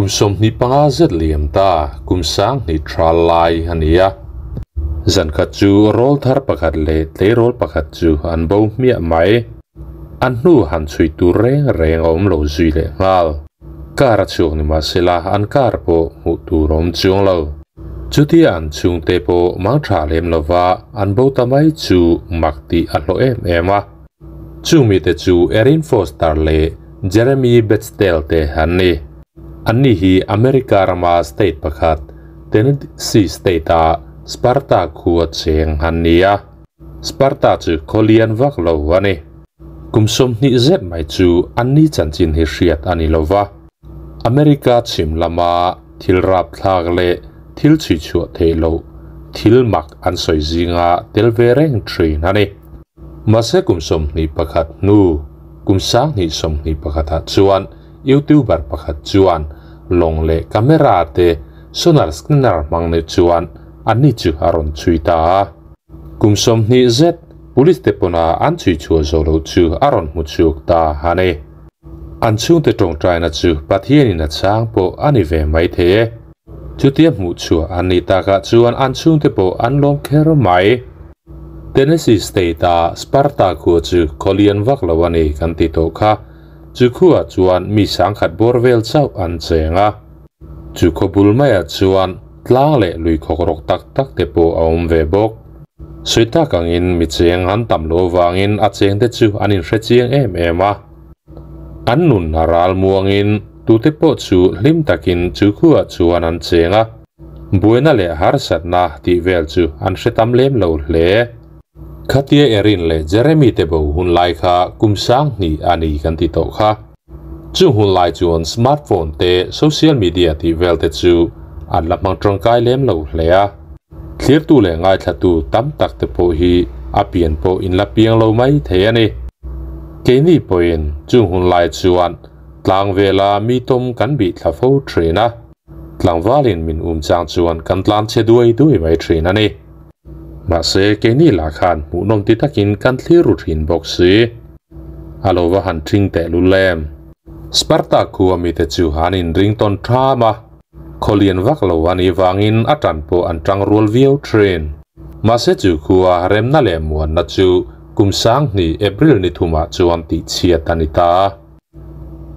Kum 25 zet liam ta, kum 2000 tha lai a ni a. Zan khat chu rawlthar pakhat leh tleirawl pakhat chu an bo hmiah mai. An hnu han chhui tur reng reng a awm lo zui leh nghal. Car a chhuak ni mah sela an car pawh hmuh tur a awm chuang lo. Chutia an chhungte pawh mang tha lem lova an bo ta mai chu mak tih a hlawh em em a. Chung mite chu Erin Foster leh Jeremy Bechtel te an ni. Anni hi America rama state pakhat Tennessee state-a Sparta khua cheng an ni a. Sparta chu khaw lian vak lo a ni. Kum 20 zet mai chu anni chanchin hi hriat a ni lo va. America chhim lama thil rapthlak leh thil chhui chhuah theih loh thil mak an sawi zinga tel ve reng thin a ni. Mahse kum 21 hnu kum 2021 ah chuan YouTuber pakhat chuan lawng leh camera te sonar scanner hmang nei chuan anni chu a rawn chhui ta a. Kum 20 zet police te pawna an chhui chhuah zawh loh chu a rawn hmu chhuak ta a ni. An chhungte tawngtaina chu Pathianin a chhang pawh a ni ve mai thei e. Chutia hmuh chhuah an nih takah chuan an chhungte pawh an lawm kher mai. Tennessee state-a Sparta khua chu khaw lian vak lo a ni kan ti tawh kha. Chu khuaah chuan mi 1000 bawr vel chauh an cheng a. Chu khaw bul maiah chuan tlang leh lui khawk rawk tak tak te pawh a awm ve bawk. Sawi tak angin mi cheng an tam lo avangin a chengte chu an inhre chiang em em a. An nun a ral muangin tute pawh chu hlim takin chu khuaah chuan an cheng a. Buaina leh harsatna tih vel chu an hre tam lem lo hle. Khatia Erin leh Jeremy te bo hun lai kha kum 2000 a ni kan ti tawh kha. Chung hun lai chuan smartphone te social media tih vel te chu an la hmang tangkai lem lo hle a. Thlirtu leh ngaithlatu tam tak te pawh hi a pian pawh in la piang lo mai thei a ni. Keini pawhin chung hun lai chuan tlang vela mi tawm kan bih thla fo thin a. Tlangvalin min um chang chuan kan tlan che duai duai mai thin a ni. Mahse keini lah khan hmuhnawm ti takin kan thlir ru thin bawk si. A lo va han thing teh lul em. Sparta khua mite chu an inring tawn tham a. Khaw lian vak lo a nih vangin a tan pawh an tang rual viau thin. Mahse chu khua remna leh muanna chu kum 2000 April ni thumah chuan tih chhiat a ni ta.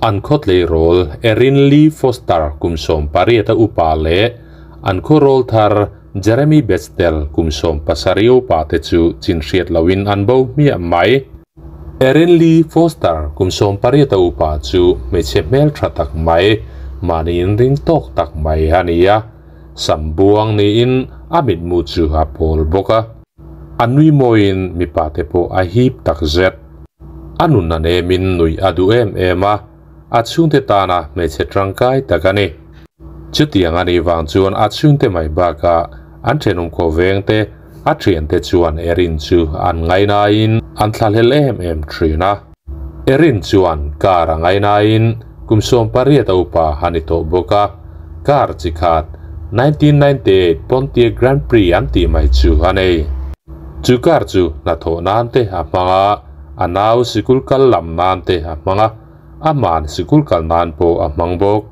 An khaw tleirawl Erin Lee Foster kum 18 a upa leh an khaw rawl thar Jeremy Bechtel kum 17 upa te chu chin hriat loin an bo hmiah mai. Erin Lee Foster kum 18 a upa chu hmeichhe hmel tha tak mai mahni inring tawk tak mai a ni a. Sam buang niin a mitmu chu a pawl bawk a. A nui mawiin mipa te pawh a hip tak zet. A nun an emin nui a duh em em a. A chhungte tana hmeichhe tangkai tak a ni. Chutiang a nih vang chuan a chhungte mai bakah an thenawm khaw veng te a thian te chuan Erin chu an ngainain an thlahlel em em thin a. Erin chuan car a ngainain kum 18 a upa a ni tawh bawk a. Car chi khat 1998 Pontiac Grand Prix an tih mai chu a nei. Chu car chu hnathawh nan te a hmang a, a nau sikul kal lam nan te a hmang a, a man sikul kal nan pawh a hmang bawk.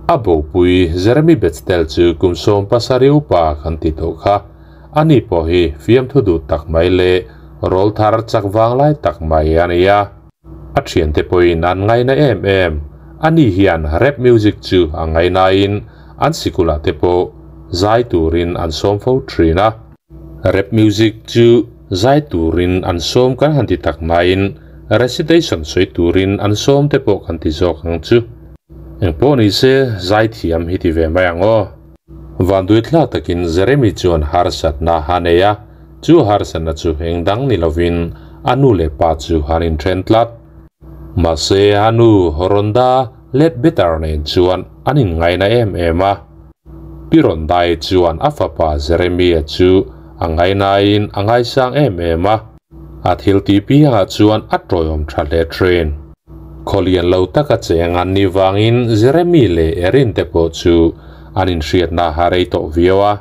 A bopui Jeremy Bechtel chu kum 17 upa kan ti tawh kha. Ani pawh hi fiam thu duh tak mai leh rawl thar chak vang lai tak mai a ni a. A thian te pawhin an ngaina em em. Ani hian rap music chu a ngainain an sikula te pawh zai turin an sawm fo thin a. Rap music chu zai turin an sawm kan han ti tak nain recitation sawi turin an sawm te pawh kan ti zawk ang chu. Eng pawh ni se zai thiam hi ti ve mai ang aw. Van dui thla takin Jeremy chuan harsatna a nei a. Chu harsatna chu eng dang ni lovin a nu leh pa chu han inthen tlat. Mahse a nu Rhonda Ledbetter nen chuan an inngaina em em a. Pi Rhondai chuan a fapa Jeremy a chu a ngainain a ngaisang em em a. A thil ti piangah chuan a tawiawm tha hle thin. Khaw lian lo taka cheng an ni wangin Jeremy leh Erin te pawh chu an inhriatna a rei tawh viau a.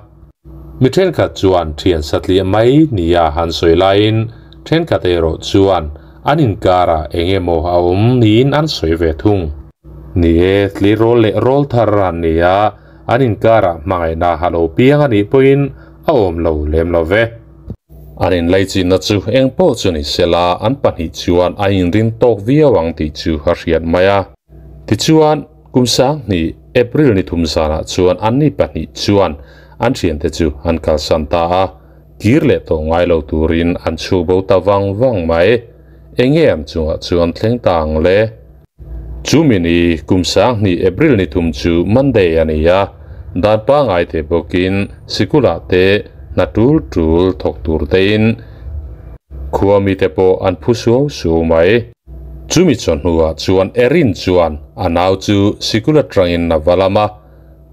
Mi thenkhat chuan thian satliah mai nia han sawi laiin thenkhat erawh chuan an inkara eng emaw a awm niin an sawi ve thung. Ni e, tleirawl leh rawlthar an ni a, an inkarah hmangaihna a lo piang a nih pawhin a awm lo lem lo ve. An inlaichinna chu eng pawh chu ni sela an pahnih chuan a inrin tawk viau ang tih chu a hriat mai a. Tichuan, kum sanghnih April ni thum zanah chuan anni pahnih chuan an thiante chu an kalsan ta a, kir leh tawh ngai lo turin an chhuk bo ta vang vang mai. Enge an chungah chuan thleng ta ang le? Chumi ni kum sanghnih April ni thum chu Monday a ni a, dan pangai te bawkin sikulah te hna tul tul thawk tur tein khua mite pawh an phu suau suau mai. Chumi chawhnuah chuan Erin chuan a nau chu sikul atangin a va lam a,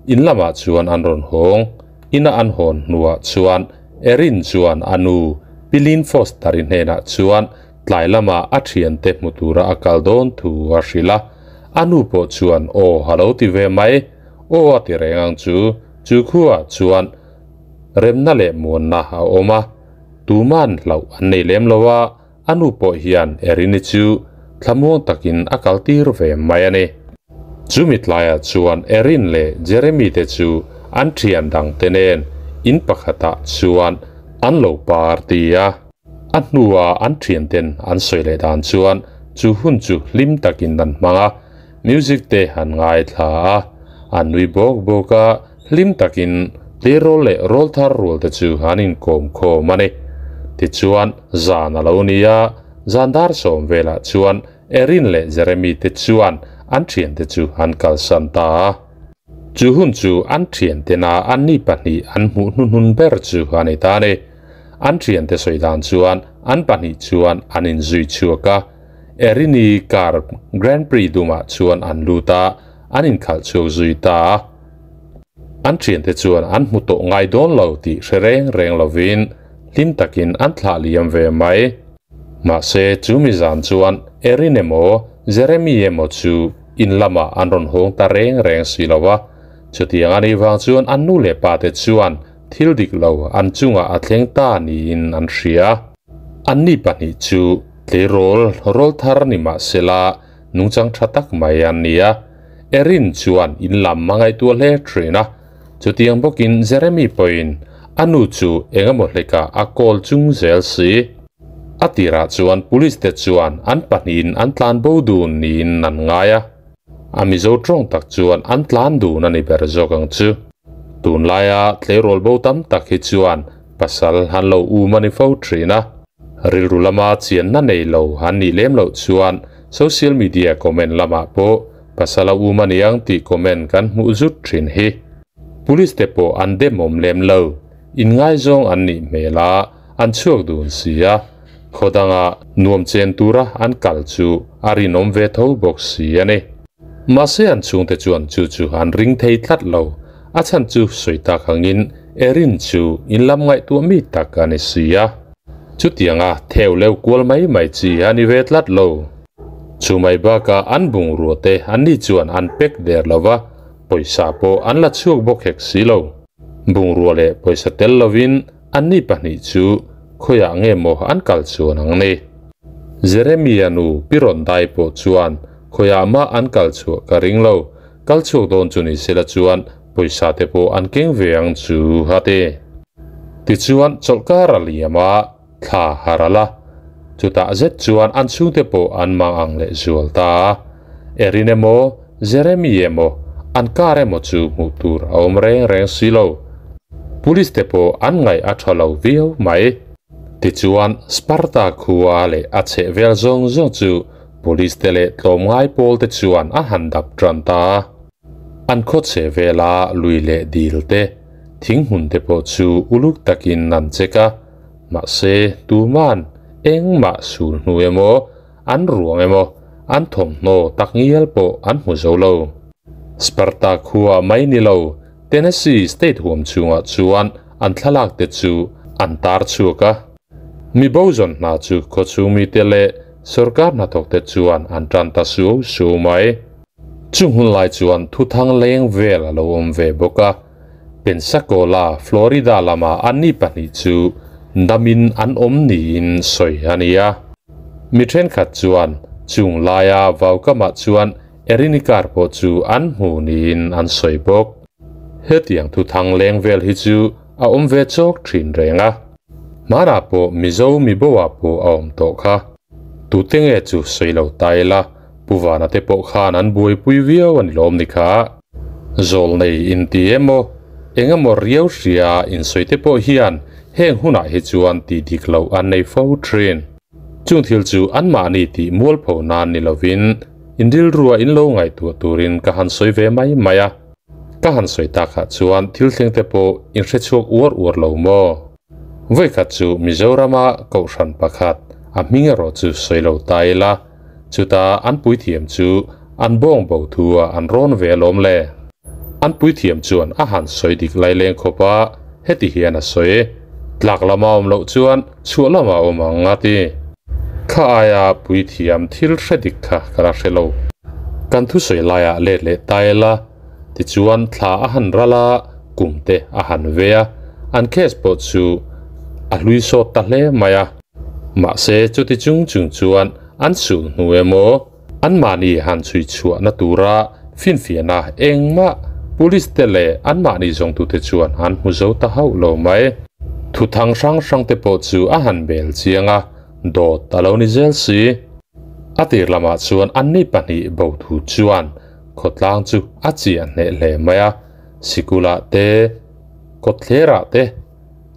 in lamah chuan an rawn hawng. Ina an hawn hnuah chuan Erin chuan a nu Pi Lynn Foster-i hnenah chuan tlai lama a thiante hmu tura a kal dawn thu a hrilh a. A nu pawh chuan aw a lo ti ve mai. Aw a ti reng ang chu, chu khuaah chuan remna leh muanna a awm a, tuman hlauh an nei lem lo a. A nu pawh hian Erini chu thlamuang takin a kaltir ve mai a ni. Chumi tlaiah chuan Erin leh Jeremy te chu an thian dangte nen in pakhatah chuan an lo party a. A hnua an thianten an sawi leh dan chuan chu hun chu hlim takin an hmang a, music te an ngaithla a, an nui bawk bawk a, hlim takin tleirawl leh rawlthar rual te chu an inkawm khawm a ni. Tichuan, zan a lo ni a, zan dar sawm velah chuan Erin leh Jeremy te chuan an thiante chu an kalsan ta a. Chu hun chu an thiantena anni pahnih an hmuh hnuhnun ber chu a ni ta a ni. An thiante sawi dan chuan an pahnih chuan an inzui chhuak a, Erini car Grand Prix dumah chuan an lut a, an inkhalh chhuak zui ta a. An thiante chuan an hmu tawh ngai dawn lo tih hre reng reng lovin hlim takin an thlah liam ve mai. Mahse chu mi zan chuan Erin emaw Jeremy emaw chu in lamah an rawn hawng ta reng reng si lo a. Chutiang a nih vang chuan an nu leh pa te chuan thil dik lo an chungah a thleng ta niin an hria. Anni pahnih chu tleirawl rawl thar ni mahsela nungchang tha tak mai an ni a. Erin chuan in lam a ngaihtuah hle thin a, chutiang bawkin Jeremy pawhin a nu chu eng emaw hlekah a call chung zel si. A tirah chuan police te chuan an pahnihin an tlan bo dun niin an ngai a, a Mizo tawng tak chuan an tlan dun a ni ber zawk ang chu. Tunlaia tleirawl bo tam tak hi chuan pasal an lo um a ni fo thin a. Rilru lama chianna nei lo an nih lem loh chuan social media comment lamah pawh pasal a um a niang tih comment kan hmuh zut thin hi. Police te pawh an demawm lem lo, inngaizawng an nih hmel a, an chhuak dun si a, khaw danga nuam chen tura an kal chu a rinawm ve tho bawk si a ni. Mahse an chhungte chuan chu chu an ring thei tlat lo, a chhan chu sawi tak angin Erin chu inlam ngaihtuah mi tak a ni si a. Chutianga theu leu kual mai mai chi a ni ve tlat lo. Chu mai bakah an bungrua te anni chuan an pek der lo va, pawisa pawh an la chhuak bawk hek si lo. Bungrua leh pawisa tel lovin anni pahnih chu khawiah nge maw an kal chuan ang ni? Jeremia nu Pi Rondai pawh chuan khawiah mah an kal chhuah ka ring lo, kal chhuak dawn chu ni sela chuan Pawisa te pawh an keng ve ang chu a ti. Tichuan chawlhkar a liam a, thla a ral a. Chutah zet chuan an chhungte pawh an mang ang leh zual ta a. Erin emaw, Jeremy emaw, an kar emaw chu hmuh tur a awm reng reng si lo. Police te pawh an ngaih a tha lo viau mai. Tichuan Sparta khua leh a chhehvel zawng zawng chu Police te leh tlawmngai pawl te chuan a han dap tan ta a. An khaw chhe vela lui leh dil te, thinghmun te pawh chu uluk takin an check a, mahse tuman engmah sul hnu emaw, an ruang emaw, an thawmhnaw tak ngial pawh an hmu zo lo. Sparta khua mai ni lo, Tennessee state huam chhungah chuan an thlalak te chu an tar chhuak a. Mi bo zawn hna chu khaw chhung mite leh sorkar hnathawk te chuan an tan ta suau suau mai. Chung hun lai chuan thuthang leng vel a lo awm ve bawk a, Pensacola, Florida lama anni pahnih chu damin an awm niin sawi a ni a. Mi thenkhat chuan chung laia vaukamah chuan Erini car pawh chu an hmu niin an sawi bawk. Hetiang thu thang leng vel hi chu a awm ve chawk thin reng a. Hmanah pawh Mizo mibo-ah pawh a awm tawh kha. Tute nge chu sawi lo ta ila, Pu Vana te pawh khan an buaipui viau a ni lawm ni kha. Zawlnei inti emaw, eng emaw riau hria insawi te pawh hian heng hunah hi chuan tih dik loh an nei fo thin. Chung thil chu anmahni tih mualpho nan ni lovin in rilrua in lo ngaihtuah turin ka han sawi ve mai mai a. Ka han sawi takah chuan thil thleng te pawh in hrechhuak uar uar lo maw? Vawikhat chu Mizorama kohhran pakhat a hming erawh chu sawi lo ta ila, chuta an puithiam chu an bawng bo thu a an rawn ve alawm le. An puithiam chuan a han sawi dik lai leng khawp a, heti hian a sawi, Tlak lama awm loh chuan chhuah lama awm ang a ti. Kha aia puithiam thil hre dik kha ka la hre lo. Kan thusawi laiah let leh ta ila, tichuan thla a han ral a, kum te a han ve a, an case pawh chu a hlui sawt ta hle mai a. Mahse chuti chung chung chuan an sul hnu emaw, Anmahni han chhui chhuahna tura finfiahna engmah Police te leh anmahni zawngtute chuan an hmu zo ta hauh lo mai. Thuthang hrang hrang te pawh chu a han bel chiang a, dawt a lo ni zel si. A tir lamah chuan anni pahnih bo thu chuan khawtlang chu a chiah hneh hle mai a, sikulah te, kawtthlerah te,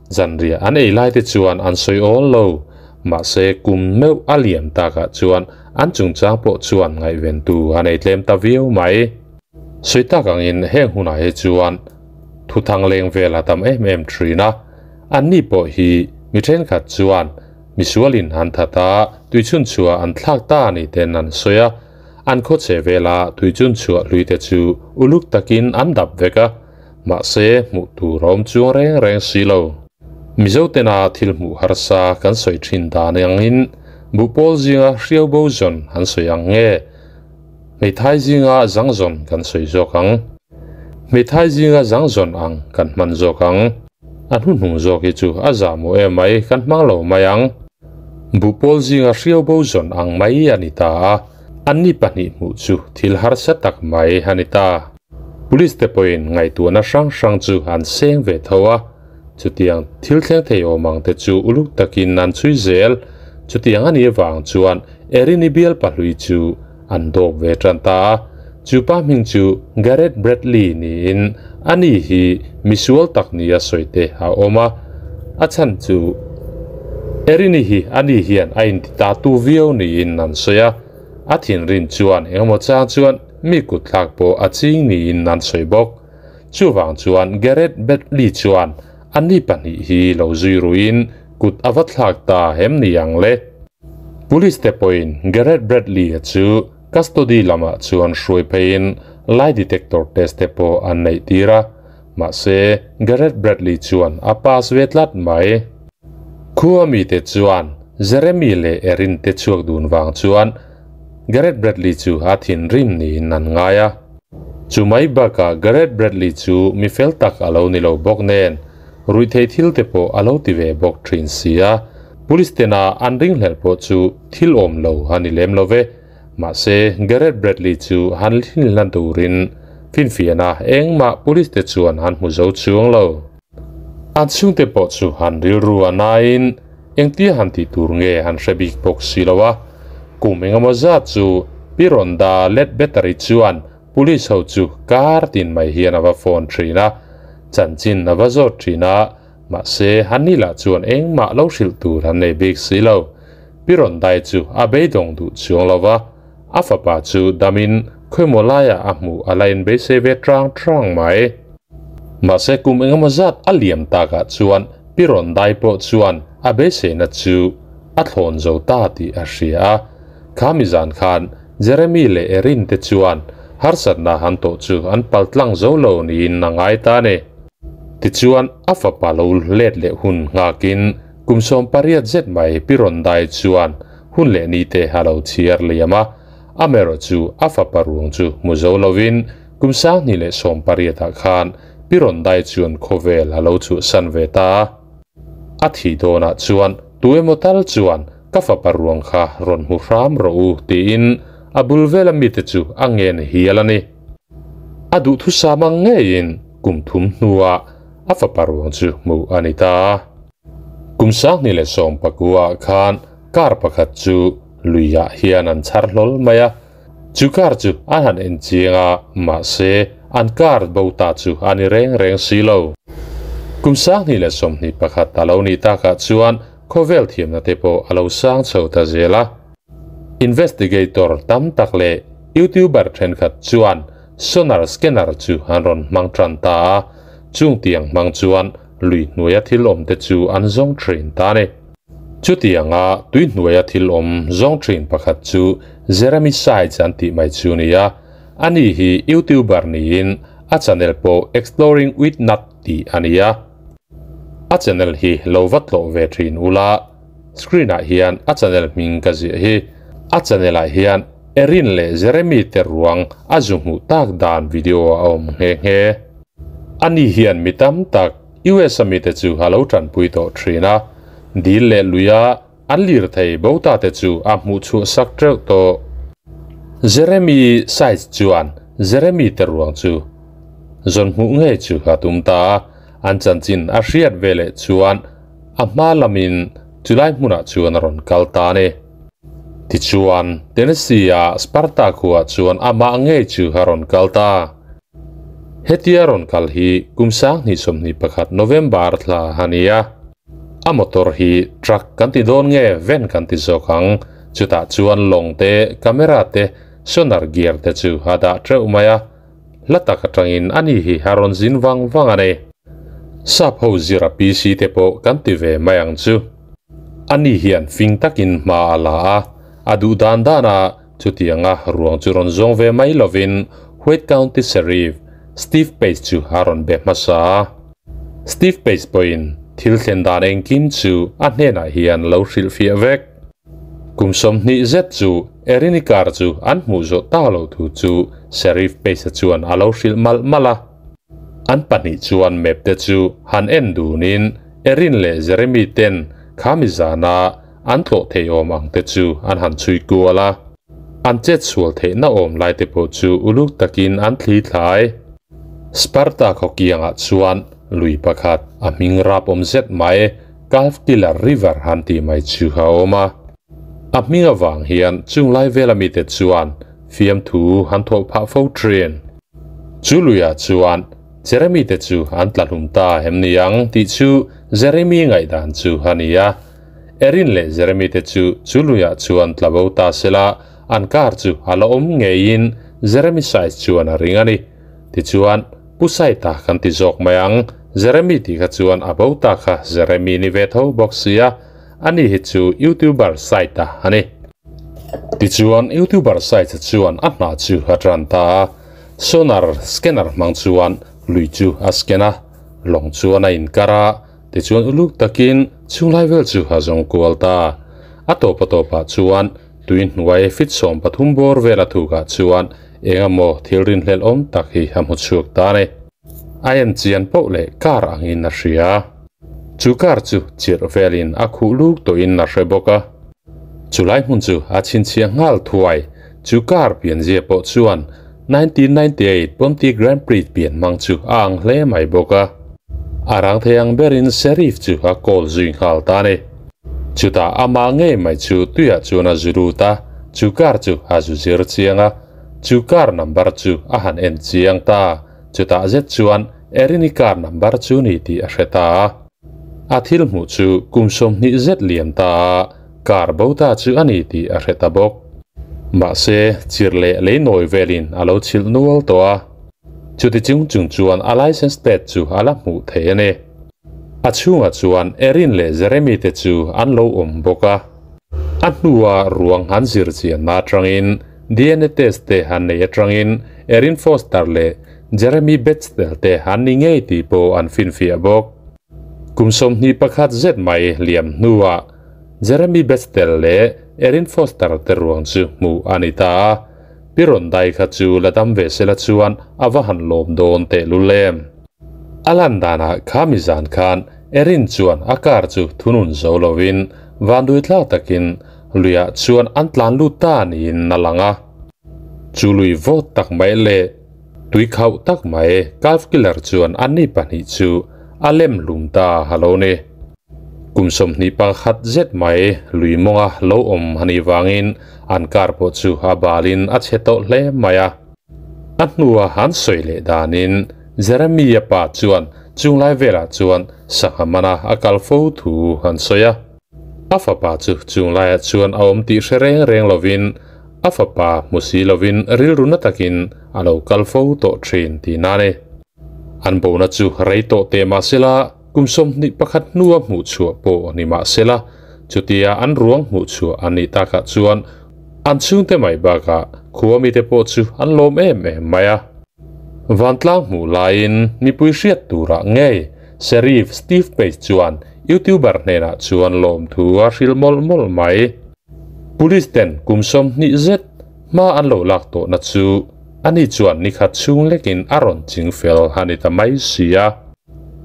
Zanriah an ei lai te chuan an sawi awl lo, mahse kum meuh a lian takah chuan an chungchang pawh chuan ngaihventu a nei tlem ta viau mai. Sawi tak angin heng hunah hi chuan thuthang leng vel a tam em em thin a, anni pawh hi mi thenkhat chuan misualin an that a, tuichhunchhuah an thlak ta ni ten an sawi a, an khawchhe vela tuichhunchhuah hlui te chu uluk takin an dap vek a. Mahse, hmuh tur a awm chuang reng reng si lo. Mizo tena thil hmuh harsa kan sawi thin dan angin buhpawl zinga hriau bo zawn an sawi ang nge? Hmeithai zinga zang zawn kan sawi zawk ang? Hmeithai zinga zang zawn ang kan hman zawk ang? A hnuhnung zawk hi chu a zahmawh em mai, kan hmang lo mai ang. Buhpawl zinga hriau bo zawn ang mai a ni ta a, anni pahnih hmuh chu thil harsa tak mai a ni ta. Police te pawhin ngaihtuahna hrang hrang chu an seng ve tho a, chutiang thil thleng thei awm ang te chu uluk takin an chhui zel. Chutiang a nih avang chuan Erin-i bial pahlui chu an dawp ve tan ta a, chu pa hming chu Garrett Bradley niin ani hi misual tak nia sawi te a awm a, a chhan chu Erin-i hi ani hian a inti ta tu viau niin an sawi a, a thinrim chuan engemaw chang chuan Mi kutthlak pawh a ching niin an sawi bawk. Chuvang chuan Gareth Bradley chuan anni pahnih hi lo zui ruiin kut a va thlak ta hem ni ang le. Police te pawhin Gareth Bradley-a chu custody lamah chuan hruai pheiin lie detector test te pawh an neih tir a, mahse Gareth Bradley chuan a pass ve tlat mai. Khua mite chuan Jeremy leh Erin te chhuak dun vang chuan Garrett Bradley chu a thinrim niin an ngai a. Chu mai bakah Garrett Bradley chu mi fel tak a lo ni lo bawk nen, ruihtheih thil te pawh a lo ti ve bawk thin si a. Police tena an ringhlelh pawh chu thil awm lo a ni lem lo ve. Mahse, Garrett Bradley chu han hlinhlan turin finfiahna engmah police te chuan an hmu zo chuang lo. An chhungte pawh chu han rilru a nain engtia han tih tur nge an hre bik bawk si lo a. Kum engemaw zat chu Pi Rhonda Ledbetter-i chuan Police ho chu kar tin mai hian a va phone thin a, chanchin a va zawt thin a, mahse Hanni lah chuan engmah lo hrilh tur an nei bik si lo. Pi Rhonda-i chu a beidawng duh chuang lo va, a fapa chu damin khawimaw laiah a hmuh a la inbeisei ve trang trang mai. Mahse kum engemaw zat a liam takah chuan Pi Rondai pawh chuan a beiseina chu a thlawn zo ta tih a hria a. Kha mi zan khan Jeremy leh Erin te chuan harsatna han tawh chu an paltlang zo lo niin a ngai ta a ni. Tichuan a fapa lo let leh hun nghakin kum 18 zet mai Pi Rondai chuan hun leh ni te a lo chhiar liam a. Amaherawh chu a fapa ruang chu hmu zo lovin Kum 2018 ah khan Pi Rondai chuan khawvel a lo chhuahsan ve ta a. A thih dawnah chuan tu emaw tal chuan ka fapa ruang kha rawn hmu hram rawh u tiin a bul vela mite chu a ngen hial a ni. A duhthusam ang ngeiin kum thum hnuah a fapa ruang chu hmuh a ni ta. Kum 2019 ah khan kar pakhat chu luiah hian an chhar hlawl mai a, chu kar chu an han en chiang a, mahse an kar bo ta chu a ni reng reng si lo. Kum 2021 a lo nih takah chuan khawvel thiamna te pawh a lo sang chho ta zel a. Investigator tam tak leh YouTuber thenkhat chuan sonar scanner chu an rawn hmang tan ta a, chung tiang hmang chuan lui hnuaia thil awm te chu an zawng thin ta a ni. Chutianga tui hnuaia thil awm zawng thin pakhat chu Jeremy Sides an tih mai chu ni a, ani hi YouTuber niin a channel pawh Exploring with Nat tih a ni a. A channel hi lo va tlawh ve thin ula, screen ah hian a channel hming ka ziah hi. A channel ah hian Erin leh Jeremy te ruang a zu hmuh tak dan video a awm nghe nghe. Ani hian mi tam tak US a mite chu a lo tanpui tawh thin a, dil leh luia an lirthei bo ta te chu a hmuh chhuah sak teuh tawh. Jeremy Sides chuan Jeremy te ruang chu zawn hmuh ngei chu a tum ta a, an chanchin a hriat ve leh chuan a hma lamin chulai hmunah chuan a rawn kal ta a ni. Tichuan, Tennessee-a Sparta khuaah chuan amah ngei chu a rawn kal ta. Hetia rawn kal hi kum 2021 November thla a ni a. A motor hi truck kan ti dawn nge van kan ti zawk ang, chutah chuan lawng te, camera te, sonar gear te chu a dah teuh mai a. Hla tak atangin ani hi a rawn zin vang vang a ni. Sap ho zira PC te pawh kan ti ve mai ang chu. Ani hian fing takin hma a la a, a duh dan dana chutianga ruang chu rawn zawng ve mai lovin White County Sheriff Steve Pace chu a rawn be hmasa a. Steve Pace pawhin thil thlen dan engkim chu a hnenah hian lo hrilhfiah vek. Kum 20 zet chu Erin-i car chu an hmuh zawh ta lo thu chu Sheriff Pace-a chuan a lo hrilh malh malh a. An pahnih chuan map te chu han en dunin Erin leh Jeremy ten khami zana an tlawh thei awm ang te chu an han chhui kual a. An chet sual theihna awm lai te pawh chu uluk takin an thli thlai. Sparta khawkiangah chuan lui pakhat a hming rap awm zet mai Calf Killer River han tih mai chu a awm a. A hming avang hian chung lai vela mite chuan fiamthu han thawh phah fo thin. Chu luiah chuan Jeremy te chu an tla hlum ta hem ni ang tih chu Jeremy ngaihdan chu a ni a. Erin leh Jeremy te chu chu luiah chuan tla bo ta sela an car chu a la awm ngeiin Jeremy Sides chuan a ring a ni. Tichuan Pu Saita kan ti zawk mai ang, Jeremy tih kha chuan a bo ta kha Jeremy ni ve tho bawk sia, ani hi chu YouTuber Saita a ni. Tichuan YouTuber Saita chuan a hna chu a tan ta a, sonar scanner hmang chuan lui chu a scan a, lawng chuan a inkar a, tichuan uluk takin chhunglai vel chu a zawng kual ta. A tawp a tawpah chuan tui hnuai fit 13 bawr vel a thukah chuan engemaw thil rinhlelh awm tak hi a hmu chhuak ta a ni. A en chian poh leh car angin a hria. Chu car chu chirh velin a khuh luk tawhin a hre bawk a. Chulai hmun chu a chhinchhiah nghal thuai. Chu car pianzia pawh chuan 1998 Pontiac Grand Prix pian hmang chu a ang hle mai bawk a. A rang thei ang berin Sheriff chu a call zui nghal ta a ni. Chutah amah ngei mai chu tuiah chuan a zu lut a, chu car chu a zu zir chiang a. Chu car number chu a han en chiang ta. Chutah zet chuan Erin-i car number chu ni tih a hre ta a. A thil hmuh chu kum 20 zet liam ta a, car bo ta chu a ni tih a hre ta bawk. Mahse, chirh leh lei nawi velin a lo chhilh nual tawh a. Chuti chung chung chuan a license plate chu a la hmuh thei a ni. A chhungah chuan Erin leh Jeremy te chu an lo awm bawk a. A hnua ruang han zir chianna atangin DNA test te han nei atangin Erin Foster leh Jeremy Bechtel te han ni ngei tih pawh an finfiah bawk. Kum 21 zet mai liam hnuah Jeremy Bechtel leh Erin Foster te ruang chu hmuh a ni ta a. Piron dai kha chu la dam ve sela chuan a va han lawm dawn teh lul em. A lan danah khami zan khan Erin chuan a car chu thunun zo lovin vanduai thlak takin luiah chuan an tlan lut ta niin a lang a. Chu lui vawt tak mai leh tui khauh tak mai Calf Killer chuan anni pahnih chu a lem hlum ta a lo ni. Kum 21 zet mai lui mawnga lo awm a nih vangin an car pawh chu a balin a chhe tawh hle mai a. A hnua han sawi leh danin Jeremy-a pa chuan chunglai velah chuan sangha mana a kal fo thu an sawi a. A fapa chu chunglaiah chuan a awm tih hre reng reng lovin a fapa hmu si lovin rilru na takin a lo kal fo tawh thin tihna a ni. An bona chu rei tawh teh mah sela kum 21 hnua hmuh chhuah pawh ni mah sela chutia an ruang hmuh chhuah an nih takah chuan an chhungte mai bakah khua mite pawh chu an lawm em em mai a. Vantlang hmuh laiin mipui hriat turah ngei Sheriff Steve Page chuan YouTuber hnenah chuan lawmthu a hrilh mawlh mawlh mai. Police ten kum 20 zet hma an lo lak tawhna chu ani chuan nikhat chhung lekin a rawn ching fel a ni ta mai si a.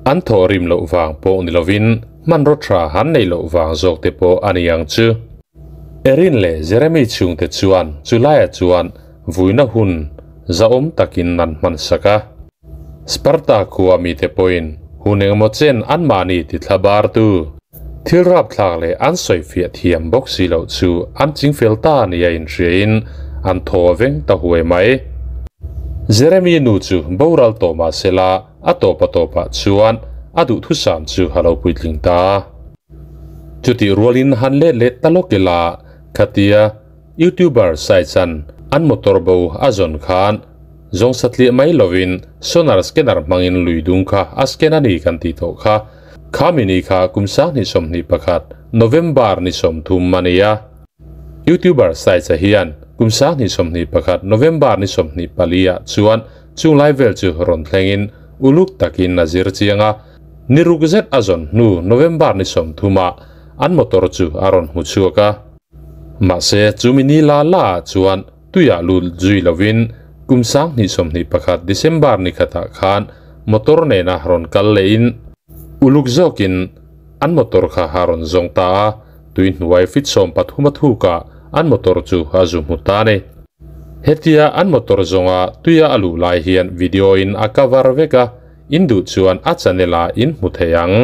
An thaw rim loh vang pawh ni lovin hmanraw tha han nei loh vang zawk te pawh a ni ang chu. Erin leh Jeremy chhungte chuan chulaiah chuan vuina hun zahawm takin an hman sak a. Sparta khua mite pawhin hun engemaw chen anmahni ti thla bar tu. Thil rapthlak leh an sawifiah thiam bawk si loh chu an chingfel ta nia inhriain an thaw veng ta huai mai. Jeremy nu chu boral tawh mah sela a tawpa tawpah chuan a duhthusam chu a lo puitling ta. Chutih rualin han let leh ta lawk ila khatia YouTuber Saichan an motor bo a zawn khan zawng satliah mai lovin sonar scanner hmangin lui dung kha a scan a ni kan tih tawh kha. Khami ni kha kum 2021 November ni 30 a ni a. YouTuber Saicha hian kum 2021 November ni 24 ah chuan chunglai vel chu rawn thlengin uluk takin a zir chiang a. Ni ruk zet a zawn hnu November ni 30 ah an motor chu a rawn hmu chhuak a. Mahse chumi ni la la ah chuan tuiah lut zui lovin kum 2021 December ni khatah khan motor nena rawn kal lehin uluk zawkin an motor kha a rawn zawng ta a, tui hnuai fit 13 a thukah an motor chu a zu hmu ta a ni. Hetia an motor zawnga tuia a luh lai hian video in a cover vek a, in duh chuan a channel ah in hmu thei ang.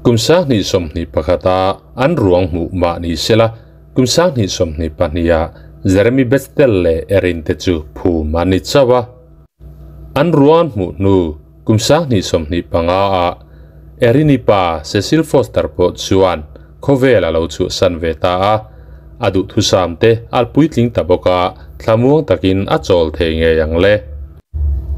Kum 2021 a an ruang hmuh mah ni sela kum 2022 ah Jeremy Bechtel leh Erin te chu phum an ni chauh a. An ruang an hmuh hnu kum 2025 ah Erin-i pa Cecil Foster pawh chuan khawvel a lo chhuahsan ve ta a, a duhthusam te a puitling ta bawk a, thlamuang takin a chawl thei ngei ang le.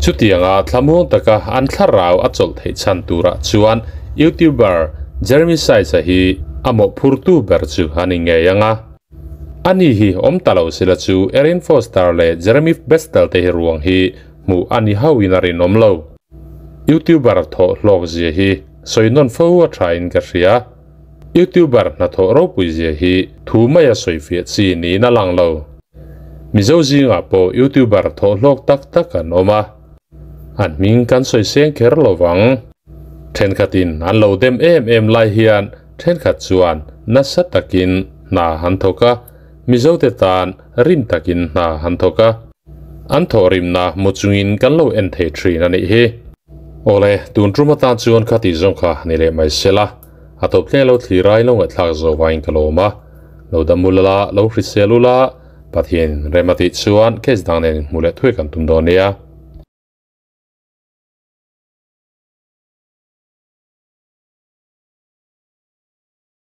Chutianga thlamuang taka an thlarau a chawlh theih chhan turah chuan YouTuber Jeremy Size-a hi a mawhphurtu ber chu a ni ngei ang a. Ani hi awm ta lo sela chu Erin Foster leh Jeremy Bechtel te hi ruang hi hmuh a ni hauhin a rinawm lo. YouTuber thawh hlawk zia hi sawi nawn fo a thain ka hria. YouTuber hnathawh ropui zia hi thu maia sawi fiah chi niin a lang lo. Mizo zingah pawh YouTuber thawh hlawk tak tak an awm a. An hming kan sawi seng kher lo vang. Thenkhatin an lo dem em em lai hian thenkhat chuan nasa takin hna han thawk a, Mizote tan rim takin hna han thawk a. An thawh rimna mu chungin kan lo en thei thin a nih hi. Awle, tun tum atan chuan kha tih zawng kha ni leh mai sela. A tawp thleng lo thlir ai lo ngaihthlak zawh vangin ka lawm a. Lo dam ula, lo hrisel ula, Pathian rem a tih chuan case dang nen inhmuh leh thuai kan tum dawn nia.